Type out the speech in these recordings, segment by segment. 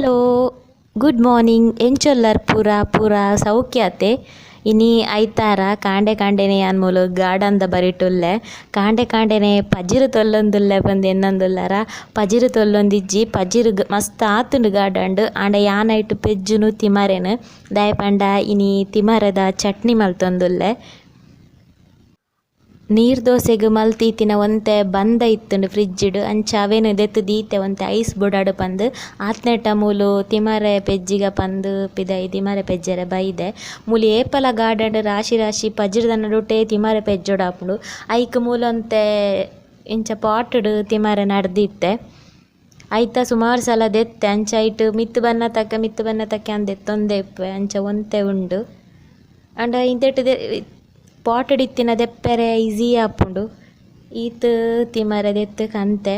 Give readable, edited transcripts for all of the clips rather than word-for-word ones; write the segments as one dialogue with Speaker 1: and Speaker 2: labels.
Speaker 1: Hello good morning ಎಂಚೊಲ್ಲರ್ ಪೂರ ಪೂರ ಸೌಖ್ಯತೆ ಇನಿ ಐತಾರ ಕಾಂಡೆ ಕಾಂಡೆನೆ ಯಾನ್ ಮೂಲು ಗಾರ್ಡನ್ದ ಬರಿಟುಲ್ಲೆ ಕಾಂಡೆ ಕಾಂಡೆನೆ ಪಜಿರು ತೊಲ್ಲೊಂದುಲ್ಲೆ ಪಂದ್ ಎನ್ನೊಂದುಲ್ಲರ ಪಜಿರು ತೊಲ್ಲೊಂದಿಜ್ಜಿ ಪಜಿರು ಮಸ್ತ್ ಆತುಂಡು ಗಾರ್ಡನ್ಡ್ ಆಂಡ ಯಾನ್ ಐಟ್ ಪೆಜ್ಜುನು ತಿಮರೆನ್ ದಾಯೆ ಪಂಡ ಇನಿ ತಿಮರೆದ ಚಟ್ನಿ ಮಲ್ತೊಂದುಲ್ಲೆ. ನೀರ್ ದೋಸೆಗ್ ಮಲ್ತೀತಿನ ಒಂತೆ ಬಂದ ಇತ್ತುಂಡು ಫ್ರಿಜ್ಡ್ ಅಂಚ ಅವೆನ್ ದೆತ್ತ್ ದೀತೆ ಒಂತೆ ಐಸ್ ಬುಡಡ್ ಪಂದ್ ಆತ್ನೆಟ ಮೂಲು ತಿಮರೆ ಪೆಜ್ಜಿಗ ಪಂದ್ ಪಿದಾಯಿ ತಿಮರೆ ಪೆಜ್ಜೆರೆ ಬೈದೆ. ಮೂಲು ಏಪಲ ಗಾರ್ಡನ್ ರಾಶಿ ರಾಶಿ ಪಜಿರ್ದ ನಡುಟೇ ತಿಮರೆ ಪೆಜ್ಜೊಡಾಪುಂಡು ಐಕ್ ಮೂಲೊಂತೆ ಇಂಚ ಪಾಟ್ ಡ್ ತಿಮರೆ ನಡ್ದಿತ್ತೆ ಐತ ಸುಮಾರ್ ಸಲ ದೆತ್ತೆ ಅಂಚ ಐಟ್ ಮಿತ್ತ್ ಬನ್ನ ತಕ್ಕ ಮಿತ್ತ್ ಬನ್ನ ತಕ್ಕ ಯಾನ್ ದೆತ್ತೊಂದೇ ಇಪ್ಪುವೆ ಅಂಚ ಒಂತೆ ಉಂಡು ಆಂಡ ಇಂದೆಟ್ ಪಾಟ್ ಡ್ ಇತ್ತಿನ ದೆಪ್ಪೆರೆ ಈಸಿ ಆಪುಂಡು ಈತ್ ತಿಮರೆ ದೆತ್ತ್ ಕಂತೆ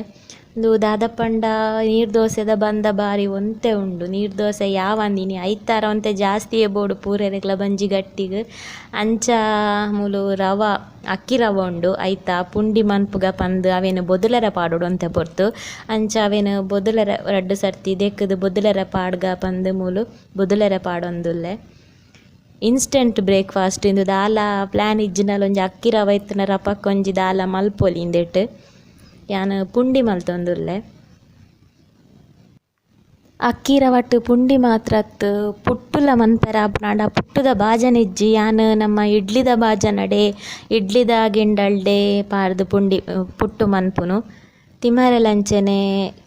Speaker 1: ಉಂದು ದಾದ ಪಂಡ ನೀರ್ ದೋಸೆದ ಬಂದ ಬಾರಿ ಒಂತೆ ಉಂಡು ನೀರ್ ದೋಸೆ ಯಾವಂದ್ ಇನಿ ಐತಾರ ಒಂತೆ ಜಾಸ್ತಿಯೇ ಬೋಡು ಪೂರೆರೆಗ್ಲ ಬಂಜಿ ಗಟ್ಟಿಗ್ ಅಂಚ ಮೂಲು ರವ ಅಕ್ಕಿ ರವ ಉಂಡು ಐತ ಪುಂಡಿ ಮನ್ಪುಗ ಪಂದ್ ಅವೆನ್ ಬೊದುಲೆರೆ ಪಾಡೊಡು ಒಂತೆ ಪೊರ್ತು ಅಂಚ ಅವೆನ್ ಬೊದುಲೆರೆ ರಡ್ಡ್ ಸರ್ತಿ ದೆಕ್ಕುದು ಬೊದುಲೆರೆ ಪಾಡ್ಗ ಪಂದ್ ಮೂಲು ಬೊದುಲೆರೆ ಪಾಡೊಂದುಲ್ಲೆ. ಇನ್ಸ್ಟೆಂಟ್ ಬ್ರೇಕ್ಫಾಸ್ಟ್ ಇಂದು ದಾಲ ಪ್ಲಾನ್ ಇಜ್ಜಿಂಡಲ ಒಂಜಿ ಅಕ್ಕಿ ರವೆ ಇತ್ತಿನ ರಪಕ್ಕ ಒಂಜಿ ದಾಲ ಮಲ್ಪೊಲಿ ಇಂದೆಟ್ ಯಾನ್ ಪುಂಡಿ ಮಲ್ತೊಂದುಲ್ಲೆ. ಅಕ್ಕಿ ರವಟ್ ಪುಂಡಿ ಮಾತ್ರ ಅತ್ತ್ ಪುಟ್ಟುಲ ಮನ್ಪೆರೆ ಆಪುಂಡು ಆಂಡ ಪುಟ್ಟುದ ಬಾಜನ ಇಜ್ಜಿ ಯಾನ್ ನಮ್ಮ ಇಡ್ಲಿದ ಬಾಜನಡೆ ಇಡ್ಲಿದ ಗಿಂಡಲ್ಡೆ ಪಾರ್ದ್ ಪುಂಡಿ ಪುಟ್ಟು ಮನ್ಪುನು. ತಿಮರೆಲ ಅಂಚನೆ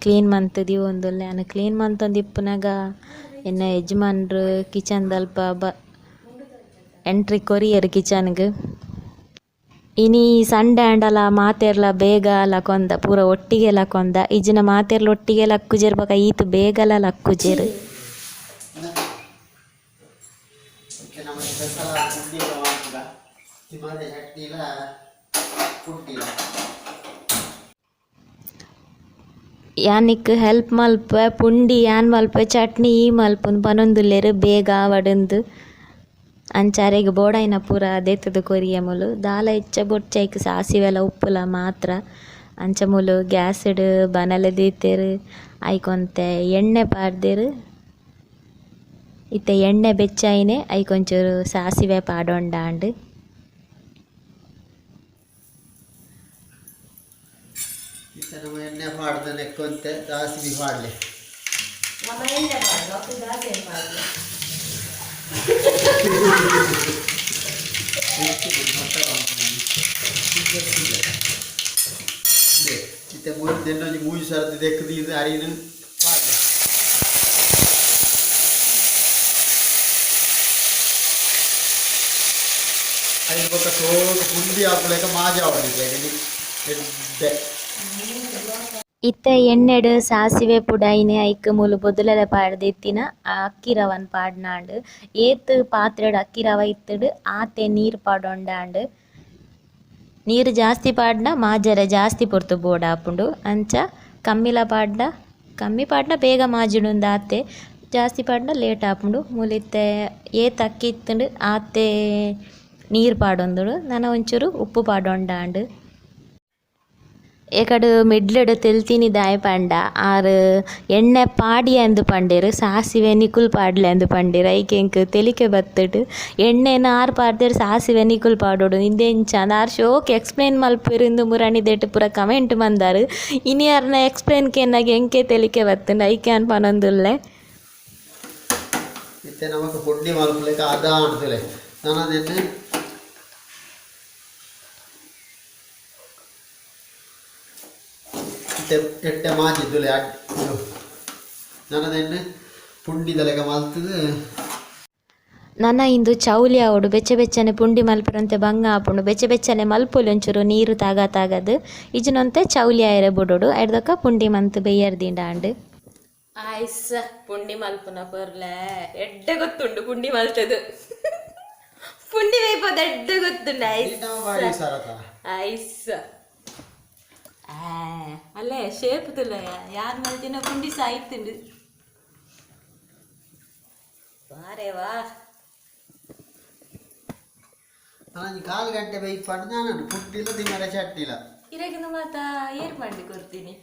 Speaker 1: ಕ್ಲೀನ್ ಮಂತ್ ದೀವೊಂದುಲ್ಲೆ ಯಾನ್ ಕ್ಲೀನ್ ಮಂತೊಂದು ಇಪ್ಪುನಗ ಎನ್ನ ಯಜಮಾನ್ರು ಕಿಚನ್ ದಲ್ಪ ಬ ಎಂಟ್ರಿ ಕೊರಿಯೆರ್ ಕಿಚನ್ಗ್. ಇನಿ ಸಂಡೆ ಆಂಡಲ ಮಾತೆರ್ಲ ಬೇಗ ಲಕೊಂದ ಪೂರ ಒಟ್ಟಿಗೆ ಲಕೊಂದ ಇಜ್ಜಿಂಡ ಮಾತೆರ್ಲ ಒಟ್ಟಿಗೆ ಲಕ್ಕುಜೆರ್ ಬೊಕ ಈತ್ ಬೇಗಲ ಲಕ್ಕುಜೆರ್. ಯಾನ್ ನಿಕ್ಕ್ ಹೆಲ್ಪ್ ಮಲ್ಪುವೆ ಪುಂಡಿ ಯಾನ್ ಮಲ್ಪುವೆ ಚಟ್ನಿ ಈ ಮಲ್ಪುಂದು ಪನೊಂದುಲ್ಲೆರ್ ಬೇಗ ಆವಡ್ಂದ್. ಅಂಚ ಅರೆಗ್ ಬೋಡಾಯಿನ ಪೂರ ದೆತ್ತುದು ಕೊರಿಯೆ ಮೂಲು ದಾಲ ಎಚ್ಚ ಬೊಡ್ಚಿ ಐಕ್ ಸಾಸಿವೆಲ ಉಪ್ಪುಲ ಮಾತ್ರ. ಅಂಚ ಮೂಲು ಗ್ಯಾಸ್ ಡ್ ಬನಲೆ ದೀತೆರ್ ಐಕ್ ಒಂತೆ ಎಣ್ಣೆ ಪಾಡ್ದೆರ್. ಇತ್ತೆ ಎಣ್ಣೆ ಬೆಚ್ಚ ಆಯಿನೆ ಐಕ್ ಒಂಚೂರು ಸಾಸಿವೆ ಪಾಡೊಂಡಾಂಡ್.
Speaker 2: ಇತ್ತೆ ನಮ ಎಣ್ಣೆ ಪಾಡ್ದು ನೆಕ್ಕೊಂತೆ ಸಾಸಿವೆ ಪಾಡ್ಲೆ.
Speaker 1: ನಮ ಎಣ್ಣೆ ಪಾಡ್ದು ಅಪ್ಪು ಸಾಸಿವೆ ಪಾಡ್ಲೆ.
Speaker 2: ಇತ್ತೆ ಮೂರು ದೆನ್ನೊಂಜಿ ಮೂಜಿ ಸರ್ತಿ ದೆಕ್ಕ್ ದೀದ್ ಅರಿನ್ ಪಾಡ್ಲೆ. ಐನ್ ಬೊಕ್ಕ ಸೋಕು ಪುಂಡಿ ಆಪುಲೆಕ ಮಾಜಾವೊಡು ಎಡ್ಡೆ.
Speaker 1: ಇತ್ತೆ ಎಣ್ಣೆಡ್ ಸಾಸಿವೆ ಪುಡಾಯಿನೆ ಐಕ್ ಮೂಲು ಬೊದುಲೆರೆ ಪಾಡ್ದಿತ್ತಿನ ಅಕ್ಕಿ ರವನ್ ಪಾಡ್ನಾಂಡ್ ಏತ್ ಪಾತ್ರೆಡ್ ಅಕ್ಕಿ ರವ ಇತ್ತುಡ್ ಆತೆ ನೀರ್ ಪಾಡೊಂಡಾಂಡ್. ನೀರ್ ಜಾಸ್ತಿ ಪಾಡ್ಂಡ ಮಾಜರೆ ಜಾಸ್ತಿ ಪೊರ್ತು ಬೋಡಾಪುಂಡು ಅಂಚ ಕಮ್ಮಿಲ ಪಾಡ್ಂಡ ಕಮ್ಮಿ ಪಾಡ್ಂಡ ಬೇಗ ಮಾಜುಂಡು ಆತೆ ಜಾಸ್ತಿ ಪಾಡ್ಂಡ ಲೇಟ್ ಆಪುಂಡು. ಮೂಲು ಇತ್ತೆ ಏತ್ ಅಕ್ಕಿ ಇತ್ತುಂಡು ಆತೆ ನೀರ್ ಪಾಡೊಂದುಂಡು ನನ ಒಂಚೂರು ಉಪ್ಪು ಪಾಡೊಂಡಾಂಡ್. ಏಕಡ್ ಮಿಡ್ಲೆಡ್ ತೆಲ್ತಿನಿ ದಾಯೆ ಪಂಡ ಆರ್ ಎಣ್ಣೆ ಪಾಡಿಯಂದ್ ಪಂಡೆರ್ ಸಾಸಿವೆ ನಿಕುಲು ಪಾಡ್ಲೆ ಅಂದ್ ಪಂಡೆರ್ ಐಕ್ ಎಂಕ್ ತೆಲಿಕೆ ಬತ್ತುಡ್ ಎಣ್ಣೆನ್ ಆರ್ ಪಾಡ್ದೆರ್ ಸಾಸಿವೆ ನಿಕುಲು ಪಾಡೊಡು ಇಂದೆಂಚ ಅಂದ್ ಆರ್ ಶೋಕ್ ಎಕ್ಸ್ಪ್ಲೇನ್ ಮಲ್ಪುವೆರ್ ಇಂದು ಮುರಾನಿ ದೆಟ್ ಪೂರ ಕಮೆಂಟ್ ಮಂದಾರ್ ಇನಿ ಆರ್ನ ಎಕ್ಸ್ಪ್ಲೇನ್ ಕೇನ್ನಗ ಎಂಕೆ ತೆಲಿಕೆ ಬತ್ತುಂಡು ಐಕೆ ಯಾನ್ ಪನೊಂದುಲ್ಲೆ.
Speaker 2: ಇತ್ತೆ ನಮಕ್ ಪುಂಡಿ ಮಲ್ಪುಲೆಕ ಅದ ಆಂಡ್ ನನ ನೆನ್ನೆ ಎಡ್ಡೆ ಮಾಜಿದ್ದುಲೆ ನನದೆನ್ನೆ ಪುಂಡಿದ ಲೆಕ್ಕ ಮಲ್ತುದು.
Speaker 1: ನನ ಇಂದು ಚೌಲಿ ಆವೊಡು ಬೆಚ್ಚ ಬೆಚ್ಚನೆ ಪುಂಡಿ ಮಲ್ಪುರಂತೆ ಬಂಗ ಆಪುಂಡು ಬೆಚ್ಚ ಬೆಚ್ಚನೆ ಮಲ್ಪೊಲಿ ಒಂಚೂರು ನೀರು ತಾಗ ತಾಗದು ಇಜ್ಜಿನೊಂತೆ ಚೌಲಿ ಆಯೆರೆ ಬುಡೊಡು ಐಡ್ದೊಕ ಪುಂಡಿ ಮಂತ್ ಬೆಯ್ಯರ್ ದಿಂಡಾಂಡ್. ಆಯ್ಸ ಪುಂಡಿ ಮಲ್ಪುನ ಪೊರ್ಲೆ ಎಡ್ಡೆ ಗೊತ್ತುಂಡು ಪುಂಡಿ ಮಲ್ತದು ಪುಂಡಿ ಬೇಯ್ಪದ ಎಡ್ಡೆ ಗೊತ್ತುಂಡು ಐಸ್ ಐಸ್ ಅಲ್ಲೇ ಶೇಪ್ ತುಲಯ ಯಾರ್ ಮಲ್ತಿನ ಪುಂಡಿ ಸಾಯ್ತುಂಡು ವಾರೇ ವಾ.
Speaker 2: ನಾನು ಕಾಲು ಗಂಟೆ ಬೇಯ್ತು ಪಂಡ ನಾನು ಪುಂಡಿಲ ತಿಮರೆ ಚಟ್ನಿಲ
Speaker 1: ಇರಗಿನ ಮಾತ ಏರ್ ಮಾಡಿ ಕೊಡ್ತೀನಿ.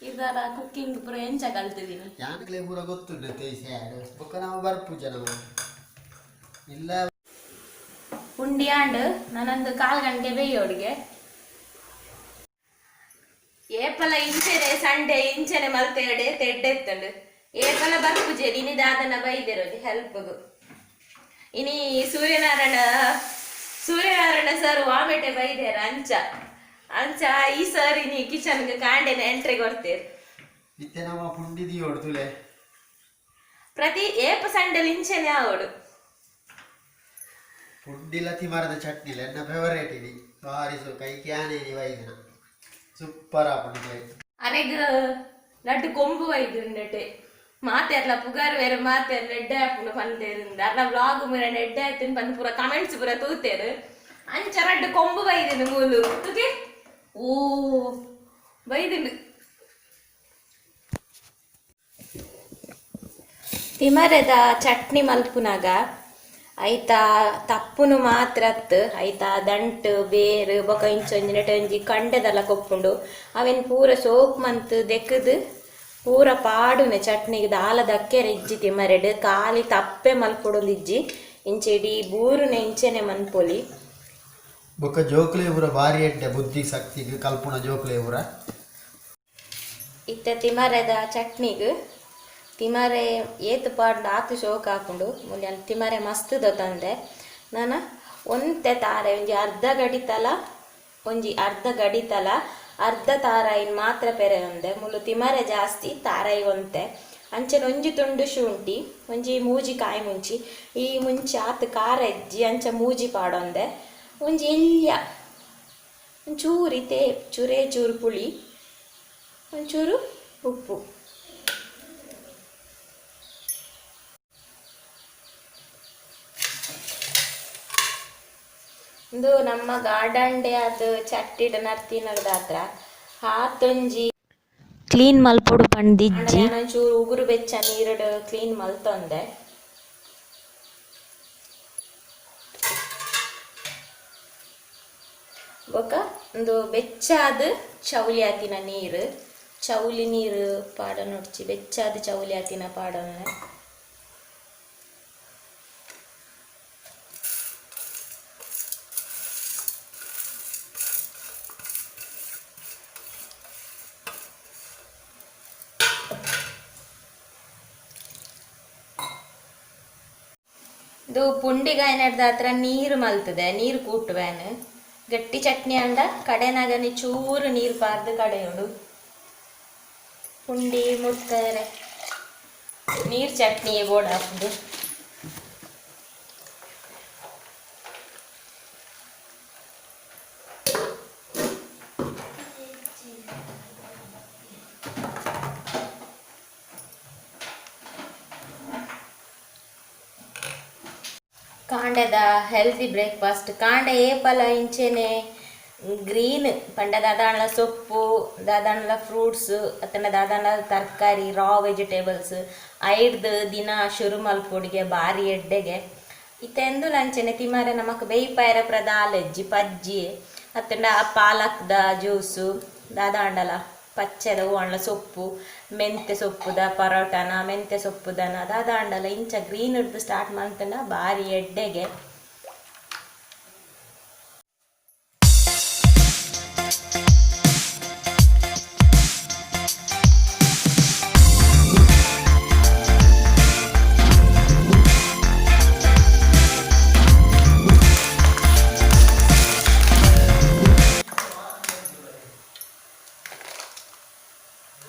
Speaker 1: ಇದರ ಕುಕ್ಕಿಂಗ್ ಪೂರ ಎಂಚ ಕಲ್ತಿದ್ದೀನಿ.
Speaker 2: ಯಾನಕ್ಲೆ ಪೂರ ಗೊತ್ತುಂಡು ತೇಯ್ಸ್ಯಾಡು ಬೊಕ್ಕ ನಾವು ಬರ್ಪುಜ ನಾವು ಇಲ್ಲ.
Speaker 1: ಪುಂಡಿ ಆಂಡ್, ನಾನೊಂದು ಕಾಲ್ ಗಂಟೆ ಬೇಯೋಡಿಗೆ. ಏಪಲ ಇಂಚೆನೆ ಸಂಡೆ ಇಂಚೆನೆ ಮಲ್ತೇಡೆ ತೆಡ್ಡೆತ್ತಂಡು. ಏಪಲ ಬರ್ಪುಜೆ ಇನಿ ದಾದನ ಬೈದೆರೋಜಿ ಹೆಲ್ಪ್ಗು. ಇನಿ ಸೂರ್ಯನಾರಾಯಣ ಸೂರ್ಯನಾರಾಯಣ ಸರ್ ವಾಮೆಟೆ ಬೈದೇರ. ಅಂಚ ಅಂಚ ಈ ಸರ್ ಇನಿ ಕಿಚನ್ಗೆ ಕಾಂಡೆನೆ ಎಂಟ್ರಿ ಕೊಡ್ತೇರು.
Speaker 2: ಇತ್ತೆ ನಮ್ಮ ಪುಂಡಿ ದಿಯೋಡು ತುಲೆ.
Speaker 1: ಪ್ರತಿ ಏಪ ಸಂಡೆಲ್ ಇಂಚೆನೆ ಆವಡು.
Speaker 2: ಪುಂಡಿಲ ತಿಮರದ ಚಟ್ನಿಲ ಎನ್ನ ಫೇವರೇಟ್ ಇನಿ. ಬಾರಿ ಸೊ ಕೈ ಕ್ಯಾನೆ ಇನಿ ವೈದಿನ ಸೂಪರ್ ಆಪುಂಡು.
Speaker 1: ಅರೆಗ್ ನಟ್ಟು ಕೊಂಬು ವೈದುಂಡಟೆ ಮಾತೆರ್ಲ ಪುಗಾರ್ ಬೇರೆ ಮಾತೆರ್ಲ ಎಡ್ಡೆ ಆಪುಂಡು ಪಂತೇರಿಂದ ಅರ್ನ ವ್ಲಾಗ್ ಮುರ ಎಡ್ಡೆ ಆಯ್ತು ಪಂದ್ ಪೂರ ಕಮೆಂಟ್ಸ್ ಪೂರ ತೂತೇರು. ಅಂಚ ರಡ್ಡು ಕೊಂಬು ಬೈದಿನ ಮೂಲು ತುಗೆ ಓ ಬೈದಿಂಡು. ತಿಮರೆದ ಚಟ್ನಿ ಮಲ್ಪುನಾಗ ಐತ ತಪ್ಪುನು ಮಾತ್ರ ಅತ್ತು, ಐತ ದಂಟು ಬೇರು ಬೊಕ ಇಂಚೊಂಜಿ ನೆಟ ಒಂಜಿ ಕಂಡೆದೆಲ್ಲ ಕೊಪ್ಪುಂಡು. ಅವೆನ್ ಪೂರ ಸೋಕ್ ಮಂತ್ ದೆಕ್ಕದು ಪೂರ ಪಾಡುನೆ. ಚಟ್ನಿಗೆ ದಾಲ ದಕ್ಕೆರೆ ಇಜ್ಜಿ. ತಿಮರೆಡ್ ಖಾಲಿ ತಪ್ಪೆ ಮಲ್ಪೊಡೊಂದು ಇಜ್ಜಿ. ಇಂಚ ಇಡೀ ಬೂರುನೆ ಇಂಚೆನೆ ಮನ್ಪೊಲಿ.
Speaker 2: ಬೊಕ್ಕ ಜೋಕ್ಲೆ ಪೂರ ಬಾರಿ ಎಡ್ಡೆ, ಬುದ್ಧಿ ಶಕ್ತಿಗೆ ಕಲ್ಪುಣ ಜೋಕ್ಲೆ ಪೂರ.
Speaker 1: ಇತ್ತೆ ತಿಮರೆದ ಚಟ್ನಿಗ್ ತಿಮರೆ ಏತ್ ಪಾಡ್ಂಡ ಆತ್ ಶೋಕ್ ಆಪುಂಡು. ಮೂಲು ತಿಮರೆ ಮಸ್ತ್ ತಂದೆ. ನಾನ ಒಂತೆ ತಾರೆ ಒಂಜಿ ಅರ್ಧ ಗಡಿತಲ, ಒಂಜಿ ಅರ್ಧ ಗಡಿತಲ ಅರ್ಧ ತಾರಾಯಿನ್ ಮಾತ್ರ ಪೆರೆಯೊಂದೆ. ಮೂಲು ತಿಮರೆ ಜಾಸ್ತಿ, ತಾರಾಯಿ ಒಂತೆ. ಅಂಚನೆ ಒಂಜಿ ತುಂಡು ಶುಂಠಿ, ಒಂಜಿ ಮೂಜಿ ಕಾಯಿ ಮುಂಚಿ. ಈ ಮುಂಚಿ ಆತ್ ಖಾರ ಇಜ್ಜಿ, ಅಂಚ ಮೂಜಿ ಪಾಡೊಂದೆ. ಒಂಜಿ ಎಲ್ಯ ಒಂಚೂರು ಇತ್ತೆ ಚೂರೇ ಚೂರು ಪುಳಿ, ಒಂಚೂರು ಉಪ್ಪು. ಇಂದು ನಮ್ಮ ಗಾರ್ಡನ್ ಡೇ ಅದು ಚಟ್ಟಿಡ್ ನರ್ತಿನರ್ದಾತ್ರ ಹಾತೊಂಜಿ
Speaker 3: ಕ್ಲೀನ್ ಮಲ್ಪೊಡು ಪಂದಿಜ್ಜಿ.
Speaker 1: ಒಂಚೂರು ಉಗುರು ಬೆಚ್ಚ ನೀರುಡು ಕ್ಲೀನ್ ಮಲ್ತೊಂದೆ. ಬೊಕ ಉಂದು ಬೆಚ್ಚಾದ್ ಚೌಲಿ ಆತಿನ ನೀರು, ಚೌಲಿ ನೀರು ಪಾಡೊನೊಡ್ಚಿ. ಬೆಚ್ಚಾದ್ ಚೌಲಿ ಆತಿನ ಪಾಡೊನ. ಇದು ಪುಂಡಿಗಾಯನಡ್ದ ಹತ್ರ ನೀರು ಮಲ್ತದೆ, ನೀರು ಕೂಟುವೇನು. ಗಟ್ಟಿ ಚಟ್ನಿ ಅಂಡ ಕಡೆನಾಗನೆ ಚೂರು ನೀರು ಪಾರ್ದು ಕಡೆಯೋಡು. ಪುಂಡಿ ಮುಡ್ತಾರೆ ನೀರು ಚಟ್ನಿ ಬೋಡ ಹಾಕುದು. ಕಾಂಡೆದ ಹೆಲ್ದಿ ಬ್ರೇಕ್ಫಾಸ್ಟ್. ಕಾಂಡೆ ಏಪಲ ಇಂಚೆನೆ ಗ್ರೀನ್ ಪಂಡ ದಾದಾಂಡ್ಲ ಸೊಪ್ಪು, ದಾದಾಂಡ್ಲ ಫ್ರೂಟ್ಸ್, ಅತ್ತಂಡ ದಾದಾಂಡ್ಲ ತರಕಾರಿ, ರಾ ವೆಜಿಟೇಬಲ್ಸ್ ಐಡ್ದು ದಿನ ಶುರು ಮಲ್ಪೊಡಿಗೆ ಬಾರಿ ಎಡ್ಡೆಗೆ. ಇತ್ತೆ ಎಂದುಲ ಅಂಚೆನೆ ತಿಮರೆ ನಮಕ್ ಬೇಯ್ಪಾಯರ ಪ್ರದಾಲಜ್ಜಿ ಪಜ್ಜಿ ಅತ್ತಂಡ ಪಾಲಕ್ದ ಜ್ಯೂಸು, ದಾದಾಂಡಲ ಪಚ್ಚೆದ ಹೂವಾಂಡ್ಲ ಸೊಪ್ಪು, ಮೆಂತೆ ಸೊಪ್ಪುದ ಪರೋಟನ, ಮೆಂತೆ ಸೊಪ್ಪುದನ ದಾದಾಂಡಲ ಇಂಚ ಗ್ರೀನ್ ಹಿಡ್ದು ಸ್ಟಾರ್ಟ್ ಮಾಡ್ತಂಡ ಬಾರಿ ಎಡ್ಡೆಗೆ.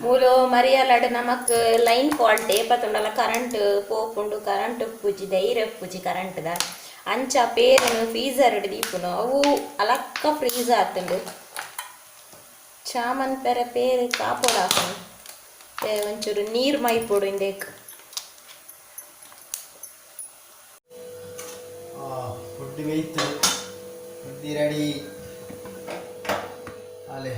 Speaker 1: ಮೂಲು ಮರಿಯಲಡ್ ನಮಕ್ ಲೈನ್ ಫಾಲ್ಟ್ ಏಪತ್ತುಂಡಲ ಕರೆಂಟ್ ಪೋಪುಂಡು. ಕರೆಂಟ್ ಉಪ್ಪುಜಿ, ಧೈರ್ಯ ಉಪ್ಪುಜಿ ಕರೆಂಟ್ದ. ಅಂಚ ಪೇರುನು ಫ್ರೀಸರ್ ದೀಪುನು, ಅವು ಅಲಕ್ಕ ಫ್ರೀಸ್ ಆತುಂಡು. ಚಾಮನ್ ಪೆರೆ ಪೇರು ಕಾಪೊಡು ಆಪುಂಡು. ಒಂಚೂರು ನೀರು ಮೈಪೊಡು ಇಂದೆಕ್.
Speaker 2: ಫುಡ್ ಬೇಯ್ತು, ಪುಂಡಿ ರೆಡಿ ಅಲೆ.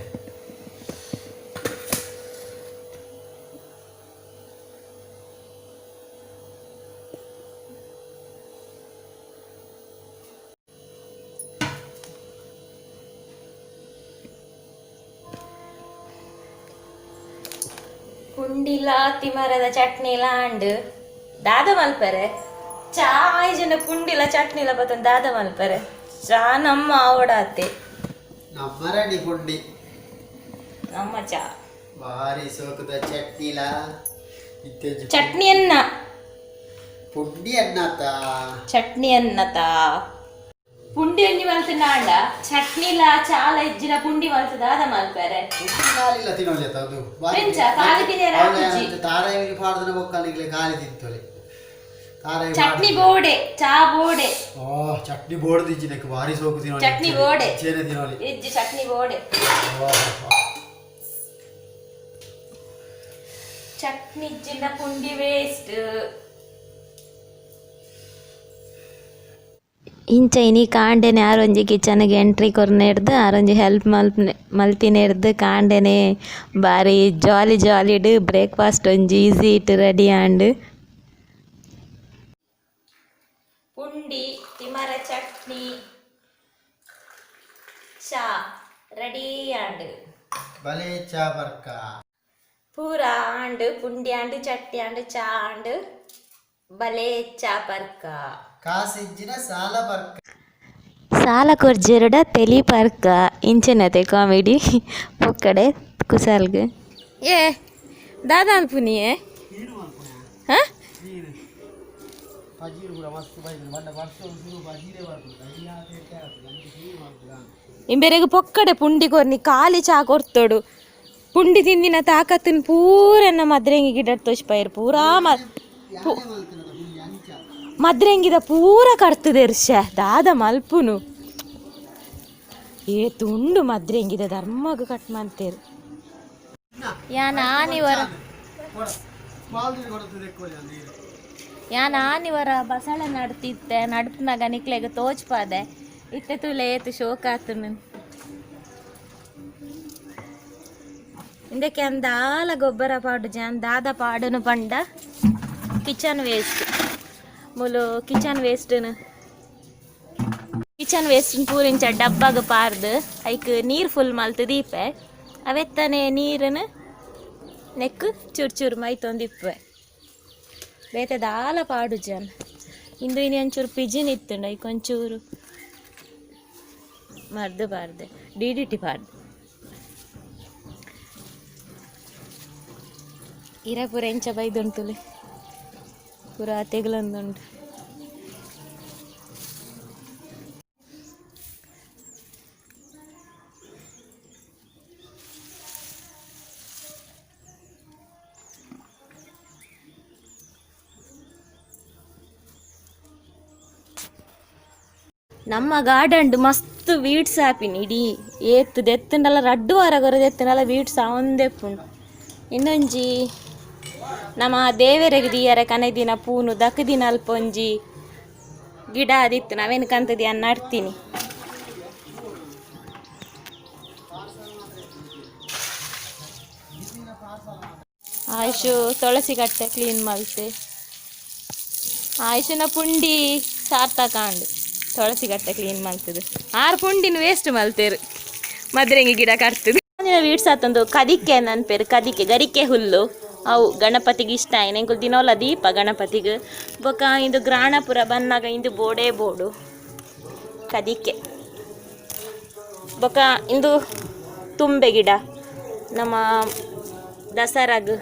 Speaker 1: ಪುಂಡಿಲ ತಿಮರದ ಚಟ್ನಿಲ ಆಂಡ್ ದಾದ ಮಲ್ಪರೆ ಚಾ ಆಯ್ಜನ ಪುಂಡಿಲ ಚಟ್ನಿಲ ಬತ್ತೊಂದು ದಾದ ಮಲ್ಪರೆ ಚಾ ನಮ್ಮ ಆವಡಾತೆ.
Speaker 2: ನಮ್ಮ ರೆಡಿ ಪುಂಡಿ.
Speaker 1: ನಮ್ಮ ಚಾ.
Speaker 2: ಭಾರಿ ಸೋಕುದ ಚಟ್ನಿಲ ಇತ್ತೆಂಜಿ.
Speaker 1: ಚಟ್ನಿಯನ್ನ.
Speaker 2: ಪುಂಡಿ ಅನ್ನತ.
Speaker 1: ಚಟ್ನಿ ಅನ್ನತ ಪುಂಡಿ ಒಂಜಿ ಮಲ್ತಿನ ಆಂಡ ಚಟ್ನಿಲ ಚಾಲ ಇಜ್ಜಿನ ಪುಂಡಿ ಮಲ್ತು ದಾದ ಮಲ್ಪರೆ.
Speaker 2: ಪುಂಡಿ ಕಾಲಿಲ್ಲ ತಿನ್ನೋಲಿ ಅದು.
Speaker 1: ಎಂಚ? ಖಾಲಿ ತಿನ್ಯರ ಆಪುಜಿ.
Speaker 2: ತಾರಾಯಿ ಪಾಡ್ದನ ಬೊಕ್ಕನಿಗ್ಲೆ ಖಾಲಿ ತಿಂತೊಲಿ ತಾರಾಯಿ.
Speaker 1: ಚಟ್ನಿ ಬೋಡೆ ಚಾ ಬೋಡೆ.
Speaker 2: ಓ ಚಟ್ನಿ ಬೋಡ್ದಿಜ್ಜಿ ನೆಕ್ ಭಾರಿ ಸೋಕು ತಿನ್ನೋಲಿ.
Speaker 1: ಚಟ್ನಿ ಬೋಡೆ.
Speaker 2: ಇಜ್ಜೇನೆ ತಿನ್ನೋಲಿ.
Speaker 1: ಇಜ್ಜಿ ಚಟ್ನಿ ಬೋಡೆ.
Speaker 2: ಓ,
Speaker 1: ಚಟ್ನಿ ಇಜ್ಜಿನ ಪುಂಡಿ ವೇಸ್ಟ್. ಇಂಚ ಇನಿ ಕಾಂಡೆನೆ ಆರೊಂಜಿ ಕಿಚನ್ಗೆ ಎಂಟ್ರಿ ಕೊರ್ನೆರ್ದು ಆರೊಂಜಿ ಹೆಲ್ಪ್ ಮಲ್ಪ್ನೆ ಮಲ್ತಿನೆರ್ದು ಕಾಂಡೆನೆ ಬಾರಿ ಜಾಲಿ ಜಾಲಿಡ್ ಬ್ರೇಕ್ಫಾಸ್ಟ್ ಒಂಜಿ ಈಸಿ it ready and. ಪುಂಡಿ ತಿಮರ ಚಟ್ನಿ ಚಾ ರೆಡಿ ಆಂಡ್.
Speaker 2: ಬಲೆ ಚಾ ಬರ್ಕ.
Speaker 1: ಪೂರ ಆಂಡ್, ಪುಂಡಿ ಆಂಡ್, ಚಟ್ನಿ ಆಂಡ್, ಚಾ ಆಂಡ್, ಬಲೆ ಚಾ ಪರ್ಕ.
Speaker 2: ಕಾಸಿಜ್ಜಿನ ಸಾಲ ಬರ್ಕ.
Speaker 1: ಸಾಲ ಕೊರ್ಜೆರಡ ತೆಲಿ ಪರ್ಕ ಇಂಚನತೆ ಕಾಮಿಡಿ ಪೊಕ್ಕಡೆ ಕುಸಾಲ್ಗ್. ಏ ದಾದಾ ಅಲ್ಪುನಿಯೇ? ಹಾ.
Speaker 2: ಪಜೀರು ಕೂಡ ಮಸ್ತ್ ಬೈದು ಬಣ್ಣ ವರ್ಷ ಶುರು ಪಜೀರೇ ಬರ್ಪುಂಡು.
Speaker 1: ಇಂಬೆರೆಗ್ ಪೊಕ್ಕಡೆ ಪುಂಡಿ ಕೊರ್ನಿ, ಖಾಲಿ ಚಾ ಕೊರ್ತೋಡು. ಪುಂಡಿ ತಿಂದಿನ ತಾಕತ್ತಿನ ಪೂರ ಮದ್ರೆಂಗಿ ಗಿಡ ತೋಚ್ಪೈರ್ ಪೂರಾ ಮದ್ರೆಂಗಿದ ಪೂರ ಕಡ್ತದೆ ರ್ಷ ದಾದ ಮಲ್ಪುನು. ಏ ತುಂಡು ಮದ್ರೆಂಗಿದ ಧರ್ಮಗ್ ಕಟ್ ಮಾಡ್ತೇರು. ಯಾನ್ ಆನಿವರ ಯಾನ್ ಆನಿವರ ಬಸಳೆ ನಡ್ತಿತ್ತೆ ನಡ್ಪನಾಗ ನಿಕ್ಲೆಗ್ ತೋಚ್ಪಾದೆ. ಇತ್ತೆ ತೂಲೆ ಏತು ಶೋಕ ಆತುನು. ಇಂದಕ್ಕೆ ದಾಲ ಗೊಬ್ಬರ ಪಾಡು ಜಾನ್ ದಾದ ಪಾಡುನು ಪಂಡ ಕಿಚನ್ ವೇಸ್ಟ್. ಮುಲು ಕಿಚನ್ ವೇಸ್ಟ್ನು ಕಿಚನ್ ವೇಸ್ಟ್ ಪೂರಿಂಚ ಡಬ್ಬಾಗ ಪಾರ್ದು ಐಕ್ ನೀರು ಫುಲ್ ಮಲ್ತು ದೀಪೆ. ಅವೆತ್ತನೆ ನೀರನ್ನು ನೆಕ್ ಚೂರು ಚೂರು ಮೈತೊಂದಿಪ್ಪೆ. ಬೇತೆ ದಾಲ ಪಾಡು ಜನ್. ಇಂದು ಇನಿ ಒಂಚೂರು ಪಿಜಿನ್ ಇತ್ತುಂಡು, ಐಕ್ ಒಂಚೂರು ಮರ್ದು ಪಾರ್ದೆ, ಡಿಡಿಟಿ ಪಾರ್ದೆ. ಇರ ಪೂರ ಎಂಚ ಬೈದುಂಟುಲೆ, ಪೂರ ತೆಗಲೊಂದುಂಟು. ನಮ್ಮ ಗಾರ್ಡನ್ಡ್ ಮಸ್ತ್ ವೀಡ್ಸ್ ಆಪಿನಿ. ಇಡೀ ಏತ್ ದೆತ್ತುಂಡಲ ರಡ್ಡು ವಾರ ಕೊರ ದೆತ್ತುಂಡಲ ವೀಡ್ಸ್ ಆವೊಂದೆಪ್ಪುಂಡು. ಇನ್ನೊಂಜಿ ನಮ್ಮ ದೇವೆರೆಗ್ ದೀಯರೆ ಕನೆದಿನ ಪೂನು ದಕ್ದಿನ ಅಲ್ಪ ಒಂಜಿ ಗಿಡ ಆದಿತ್ತು, ನಾವೇನು ಕಂತದಿ ಅನ್ನ ನಡ್ತೀನಿ. ಆಯುಷು ತುಳಸಿ ಕಟ್ಟೆ ಕ್ಲೀನ್ ಮಲ್ತೆ. ಆಯುಷನ ಪುಂಡಿ ಸಾರ್ಥಕ ಆಂಡ್. ತುಳಸಿ ಕಟ್ಟೆ ಕ್ಲೀನ್ ಮಲ್ತದು. ಆರು ಪುಂಡಿನ ವೇಸ್ಟ್ ಮಲ್ತೇರು, ಮದ್ರೆಂಗಿ ಗಿಡ ಕಟ್ತದೆ. ವೀಡ್ಸ್ ಆತಂದು ಕದಿಕೆ ನನ್ಪೇರು, ಕದಿಕೆ ಗರಿಕೆ ಹುಲ್ಲು. ಅವು ಗಣಪತಿಗೆ ಇಷ್ಟ ಆಯ್ನ ಎಂಕುಲು ದಿನೋಲ ದೀಪ ಗಣಪತಿಗೆ. ಬೊಕ ಇಂದು ಗ್ರಾಣಪುರ ಬನ್ನಾಗ ಇಂದು ಬೋಡೇ ಬೋಡು ಕದಿಕೆ. ಬೊಕ ಇಂದು ತುಂಬೆ ಗಿಡ, ನಮ್ಮ ದಸರಾಗ್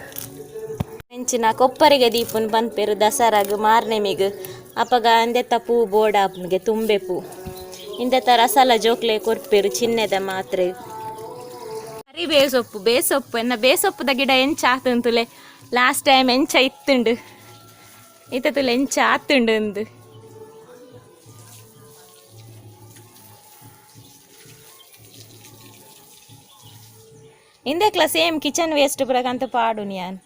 Speaker 1: ಎಂಚಿನ ಕೊಪ್ಪರಿಗೆ ದೀಪನ್ ಪನ್ಪೆರು ದಸರಾಗ್ ಮಾರ್ನೆಮಿಗ್. ಅಪಗ ಅಂದೆತ್ತ ಪೂ ಬೋಡಾಪುನಿಗೆ ತುಂಬೆ ಪೂ. ಇಂದೆತ್ತ ರಸಲ ಜೋಕ್ಲೆ ಕೊರ್ಪೆರು ಚಿನ್ನೆದ ಮಾತ್ರೆ. ಕರಿ ಬೇಸೊಪ್ಪು ಬೇಸೊಪ್ಪು ಎನ್ನ ಬೇಸೊಪ್ಪುದ ಗಿಡ ಎಂಚ ಆತುಂತುಲೆ. ಲಾಸ್ಟ್ ಟೈಮ್ ಎಂಚ ಇತ್ತುಂಡು, ಇತ್ತ ತುಲೆ ಎಂಚ ಆತುಂಡು ಅಂದು. ಇಂದೆಕ್ಲ ಸೇಮ್ ಕಿಚನ್ ವೇಸ್ಟ್ ಪೂರಕಂತ ಪಾಡುನಿ ಯಾನ್.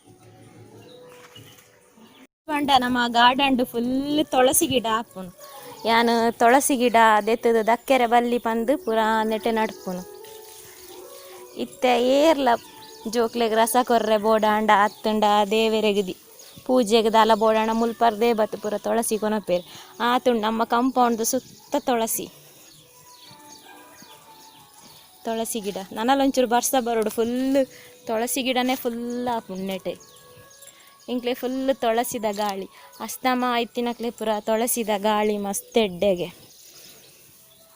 Speaker 1: ಪಂಡ ನಮ್ಮ ಗಾರ್ಡನ್ ಫುಲ್ ತುಳಸಿ ಗಿಡ ಆಪುನು. ಯಾನ್ ತುಳಸಿ ಗಿಡ ದೆತ್ತದ ದಕ್ಕೆರೆ ಬಲ್ಲಿ ಪಂದು ಪೂರಾ ನೆಟೆ ನಡ್ಪುನು. ಇತ್ತೆ ಏರ್ಲ ಜೋಕ್ಲೆಗ್ ರಸ ಕೊರ್ರೆ ಬೋಡಾಂಡ ಅತ್ತುಂಡ ದೇವೆರೆಗ್ ಪೂಜೆಗ್ ದಾಲ ಬೋಡಾಂಡ ಮುಲ್ಪರ್ದೇ ಬತ್ತು ಪೂರ ತುಳಸಿ ಕೊನೊಪೆರ್. ಆತುಂಡು ನಮ್ಮ ಕಂಪೌಂಡ್ ಸುತ್ತ ತುಳಸಿ ತುಳಸಿ ಗಿಡ. ನನಲ ಒಂಚೂರು ಬರ್ಸ ಬರೋಡು ಫುಲ್ ತುಳಸಿ ಗಿಡನೇ ಫುಲ್ ಆಪುಂಡು ನೆಟೆ. ಎಂಕ್ಲೆ ಫುಲ್ ತುಳಸಿದ ಗಾಳಿ. ಅಸ್ತಮ ಇತ್ತಿನಕ್ಲೆ ಪೂರ ತುಳಸಿದ ಗಾಳಿ ಮಸ್ತ್ ಎಡ್ಡೆಗೆ.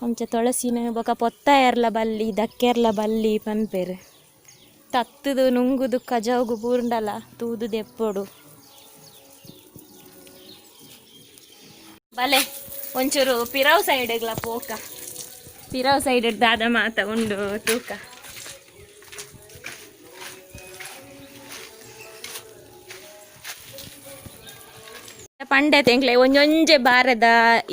Speaker 1: ಅಂಚ ತುಳಸಿನ ಬೊಕ ಪೊತ್ತ ಏರ್ಲ ಬಲ್ಲಿ ದಕ್ಕೆರ್ಲ ಬಲ್ಲಿ ಪನ್ಪೆರ್. ತತ್ತುದು ನುಂಗುದು ಕಜವುಗು ಬೂರ್ಂಡಲ ತೂದು ದೆಪ್ಪೊಡು. ಬಲೆ ಒಂಚೂರು ಪಿರವ್ ಸೈಡ್ಗ್ಲ ಪೋಕ. ಪಿರವ್ ಸೈಡ್ ದಾದ ಮಾತ ಉಂಡು ತೂಕ. ಪಂಡೆ ತೆಂಕ್ಲೆ ಒಂಜೊಂಜೆ ಬಾರದ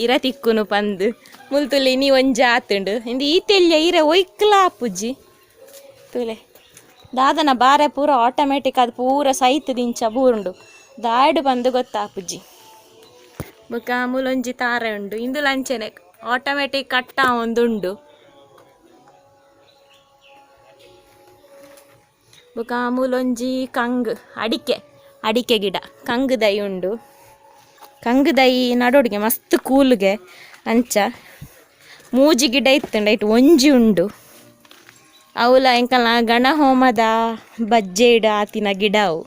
Speaker 1: ಇರ ತಿಕ್ಕುನು ಪಂದ್ ಮುಲ್ತುಲಿ ಇನಿ ಒಂಜಿ ಆತುಂಡು. ಇಂದು ಈ ತೆಲ್ಯ ಇರೆ ಒಯ್ಕ್ಲ ಆಪುಜಿ ತೂಲೆ. ದಾದನ ಬಾರೆ ಪೂರ ಆಟೋಮೆಟಿಕ್ ಅದು ಪೂರ ಸೈತುದಿಂಚ ಬೂರುಂಡು. ದಾಯ್ಡ್ ಬಂದು ಗೊತ್ತಾಪುಜಿ. ಬೊಕ ಮೂಲೊಂಜಿ ತಾರೆ ಉಂಡು. ಇಂದುಲ ಅಂಚನೆ ಆಟೋಮೆಟಿಕ್ ಕಟ್ಟ ಒಂದುಂಡು. ಬೊಕ ಮೂಲೊಂಜಿ ಕಂಗ್ ಅಡಿಕೆ ಅಡಿಕೆ ಗಿಡ ಕಂಗ್ ದೈ ಉಂಡು. ಕಂಗ್ ದೈ ನಡೋಡಿಗೆ ಮಸ್ತ್ ಕೂಲುಗೆ. ಅಂಚ ಮೂಜಿ ಗಿಡ ಇತ್ತುಂಡ ಇಟ್ಟು ಒಂಜಿ ಉಂಡು. ಅವುಲ ಎಂಕಲ್ನ ಗಣಹೋಮದ ಬಜ್ಜೆಡ್ ಆತಿನ ಗಿಡ ಅವು.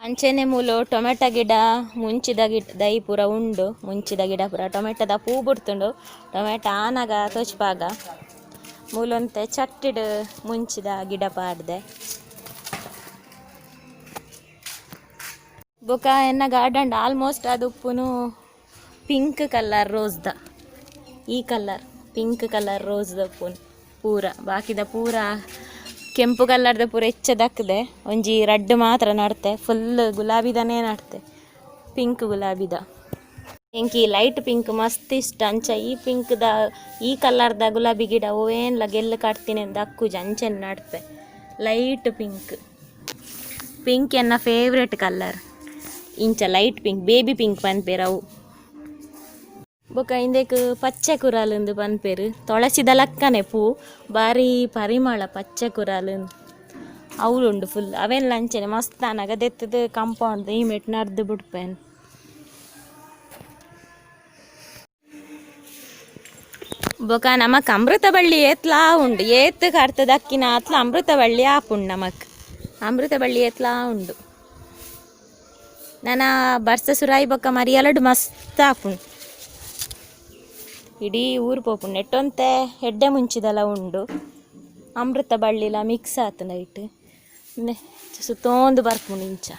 Speaker 1: ಅಂಚೆನೆ ಮೂಲು ಟೊಮೆಟೊ ಗಿಡ ಮುಂಚಿದ ಗಿಡ ದೈ ಪೂರ ಉಂಡು. ಮುಂಚಿದ ಗಿಡ ಪೂರ ಟೊಮೆಟೊದ ಪೂ ಬುಡ್ತುಂಡು. ಟೊಮೆಟೊ ಆನಗ ತೋಚ್ಪಾಗ ಮೂಲೊಂತೆ ಚಟ್ಟಿಡ್ ಮುಂಚಿದ ಗಿಡ ಪಾಡ್ದೆ. ಬೊಕ ಎನ್ನ ಗಾರ್ಡನ್ ಆಲ್ಮೋಸ್ಟ್ ಅದು ಉಪ್ಪುನು ಪಿಂಕ್ ಕಲರ್ ರೋಸ್ದ. ಈ ಕಲರ್ ಪಿಂಕ್ ಕಲರ್ ರೋಸ್ದ ಉಪ್ಪುನು ಪೂರ. ಬಾಕಿದ ಪೂರ ಕೆಂಪು ಕಲರ್ದ ಪೂರ ಹೆಚ್ಚ ದಕ್ಕದೆ. ಒಂಜಿ ರಡ್ಡ್ ಮಾತ್ರ ನಡ್ತೆ. ಫುಲ್ ಗುಲಾಬಿದನೇ ನಡ್ತೆ. ಪಿಂಕ್ ಗುಲಾಬಿದ. ಎಂಕಿ ಲೈಟ್ ಪಿಂಕ್ ಮಸ್ತ್ ಇಷ್ಟ. ಅಂಚ ಈ ಪಿಂಕ್ದ ಈ ಕಲರ್ದ ಗುಲಾಬಿ ಗಿಡ ಓವೇನ್ಲ ಗೆಲ್ಲು ಕಟ್ತೀನಿ ಅಂದ್ ಅಕ್ಕುಜಿ ಅಂಚನೆ ನಡ್ಪೆ. ಲೈಟ್ ಪಿಂಕ್ ಪಿಂಕ್ ಎನ್ನ ಫೇವ್ರೆಟ್ ಕಲರ್. ಇಂಚ ಲೈಟ್ ಪಿಂಕ್ ಬೇಬಿ ಪಿಂಕ್ ಪನ್ಪೆರ್ ಅವು. ಬೊಕ ಇಂದೆಕ್ ಪಚ್ಚೆ ಕುರಾಲ್ ಪನ್ಪೆರ್. ತುಳಸಿದ ಲಕ್ಕನೆ ಪೂ ಬಾರಿ ಪರಿಮಳ ಪಚ್ಚೆ ಕುರಾಲ್ ಅವುಲುಂಡು ಫುಲ್. ಅವೆನ್ಲ ಅಂಚನೆ ಮಸ್ತ್ ಆನಗ ದೆತ್ತುದು ಕಾಂಪೌಂಡ್ ಈ ಮೆಟ್ ನಡ್ದು ಬುಡ್ಪೆನ್. ಬೊಕ ನಮಕ್ ಅಮೃತ ಬಳ್ಳಿ ಏತ್ಲಾ ಉಂಡು. ಏತ್ ಕಡ್ತ್ ದಕ್ಕಿನ ಆತ್ಲ ಅಮೃತ ಬಳ್ಳಿ ಆಪುಂಡು ನಮಕ್. ಅಮೃತ ಬಳ್ಳಿ ಏತ್ಲಾ ಉಂಡು. ನನ ಬರ್ಸ ಸುರಾಯಿ ಬೊಕ ಮರಿಯಲಡ್ ಮಸ್ತ್ ಆಪುಂಡು. ಇಡೀ ಊರು ಪೋಪುಂಡು. ನೆಟ್ಟೊಂತೆ ಎಡ್ಡೆ ಮುಂಚಿದಲ ಉಂಡು. ಅಮೃತ ಬಳ್ಳಿಲ ಮಿಕ್ಸ್ ಆತುಂಡು ಐಟ್. ಸುತ್ತೊಂದು ಬರ್ಪುಂಡು ಇಂಚ.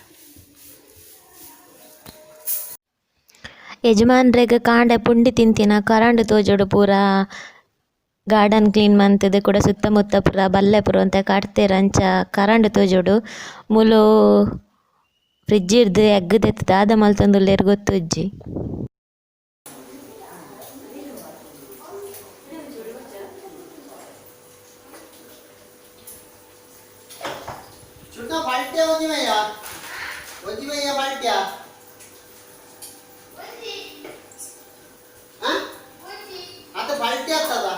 Speaker 1: ಯಜಮಾನ್ರೆಗ್ ಕಾಂಡೆ ಪುಂಡಿ ತಿಂತಿನ ಕರಂಡು ತೋಜೊಡು ಪೂರ ಗಾರ್ಡನ್ ಕ್ಲೀನ್ ಮಂತುದು ಕೂಡ ಸುತ್ತಮುತ್ತ ಪೂರ ಬಲ್ಲೆ ಪೂರ ಒಂತೆ ಕಟ್ತೆರ್ ಅಂಚ ಕರಂಡು ತೋಜೊಡು. ಮೂಲು ಫ್ರಿಡ್ಜ್ ಇರ್ದ್ ಎಗ್ಗ್ ದೆತ್ತ್ ದಾದ ಮಲ್ತೊಂದುಲ್ಲೆರ್ ಗೊತ್ತುಜ್ಜಿ.
Speaker 2: ಚುಣ್ಣ ಪಲ್ಟ್ಯ ಒಂಜಿ ಮಯ್ಯ ಒಂಜಿ ಮಯ್ಯ ಪಲ್ಟ್ಯ ಅದು ಪಲ್ಟಿ ಆಗ್ತದ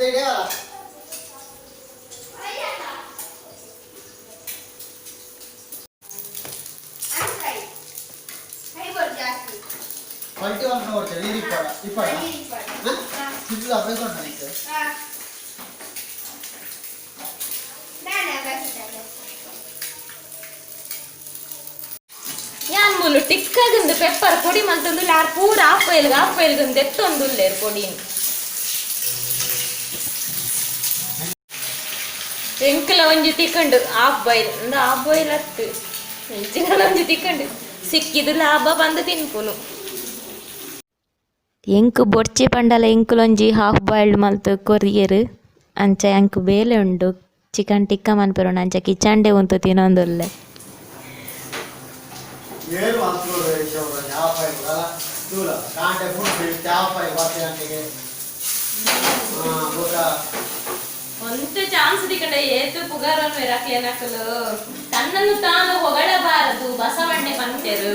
Speaker 2: ಇದೇವಲ್ಲ. ಪಲ್ಟಿ ಒಂದು ನೋಡ್ತೇನೆ ನೀರು ಇಪ್ಪಡ ಇಪ್ಪಡ ಸಿಡ್ಲು ಅಭ್ಯಾಸ ಉಂಟು ನಿಕ್ಕೆ.
Speaker 1: ಯಾನ್ ಮೂಲು ಟಿಕ್ಕಾಗುಂದು ಪೆಪ್ಪರ್ ಪೊಡಿ ಮಲ್ತೊಂದುಲ್ಲೆ ಆರ್ ಪೂರ ಆಪೈಲ್ಗ್ ಆಪೈಲ್ಗುಂದು ಎತ್ತೊಂದುಲ್ಲೆರ್ ಪೊಡಿನ್. ಎಂಕಲ ಒಂಜಿ ತಿಕ್ಕಂಡು ಆಫ್ ಬಾಯ್ಲ್ ಅಂದ ಆಫ್ ಬಾಯ್ಲ್ ಅತ್ತು ಎಂಚಿನ ಒಂಜಿ ತಿಕ್ಕಂಡು ಸಿಕ್ಕಿದು ಲಾಭ ಬಂದು ತಿನ್ಪುನು.
Speaker 3: ಎಂಕ್ ಬೊಡ್ಚಿ ಪಂಡಲ ಎಂಕುಲೊಂಜಿ ಹಾಫ್ ಬಾಯ್ಲ್ಡ್ ಮಲ್ತ್ ಕೊರಿಯೆರ್. ಅಂಚ ಎಂಕ್ ಬೇಲೆ ಉಂಡು ಚಿಕನ್ ಟಿಕ್ಕ ಮನ್ಪೆರುಂಡು ಅಂಚ ಕಿಚನ್ಡೆ ಉಂತು ತಿನೊಂದುಲ್ಲೆ.
Speaker 2: ಏಳು ಮಂತ್ರೋಡು ಆಪಾಯಿ ತೂಲ ಕಾಂಟೆ ಫುಡ್ ಚಾಪಾಯಿ ಬತ್ತೆ ಗಂಟೆಗೆ ಬೊಕ
Speaker 1: ಒಂತೆ ಚಾನ್ಸ್ ತಿಕ್ಕಂಡ ಏತು ಪುಗಾರನ್ ವೆರಾಕ್ಲೆನಕುಲು ತನ್ನನ್ನು ತಾನು ಹೊಗಳಬಾರದು ಬಸವಣ್ಣೆ ಪಂತೆರು.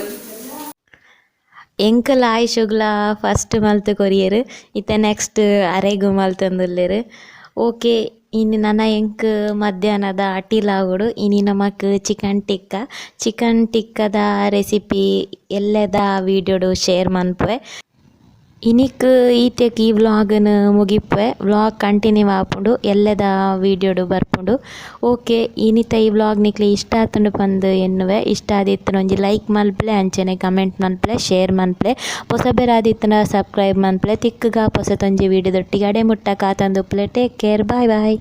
Speaker 3: ಎಂಕುಲ ಆಯುಷುಗ್ಲ ಫಸ್ಟ್ ಮಲ್ತ್ ಕೊರಿಯೆರ್. ಇತ್ತೆ ನೆಕ್ಸ್ಟ್ ಅರೆಗು ಮಲ್ತೊಂದುಲ್ಲೆರ್. ಓಕೆ.
Speaker 1: ಇನಿ ನನ ಎಂಕ್ ಮಧ್ಯಾಹ್ನದ ಅಟಿಲ್ ಆವೊಡು. ಇನಿ ನಮಕ್ ಚಿಕನ್ ಟಿಕ್ಕ. ಚಿಕನ್ ಟಿಕ್ಕದ ರೆಸಿಪಿ ಎಲ್ಲೆದ ವೀಡಿಯೋಡು ಶೇರ್ ಮನ್ಪುವೆ. ಇನಿಕ್ ಈತೆಕ್ ಈ ವ್ಲಾಗ್ನ್ ಮುಗಿಪುವೆ. ವ್ಲಾಗ್ ಕಂಟಿನ್ಯೂ ಆಪುಂಡು ಎಲ್ಲೆದ ವೀಡಿಯೋಡು ಬರ್ಪುಂಡು. ಓಕೆ, ಇನಿತ ಈ ವ್ಲಾಗ್ ನಿಕ್ಲೆ ಇಷ್ಟ ಆತುಂಡು ಪಂದ್ ಎನ್ನುವೆ. ಇಷ್ಟ ಆದಿತ್ತುಂಡ ಒಂಜಿ ಲೈಕ್ ಮಲ್ಪುಲೆ, ಅಂಚನೆ ಕಮೆಂಟ್ ಮನ್ಪುಲೆ, ಶೇರ್ ಮನ್ಪುಲೆ. ಪೊಸಬೆರಾದಿತ್ತುಂಡ ಸಬ್ಸ್ಕ್ರೈಬ್ ಮನ್ಪುಲೆ. ತಿಕ್ಕುಗ ಪೊಸತೊಂಜಿ ವೀಡಿಯೋದೊಟ್ಟಿಗೆ ಅಡೆ ಮುಟ್ಟ ಕಾತೊಂದುಪ್ಪುಲೆ. Take care, bye boy.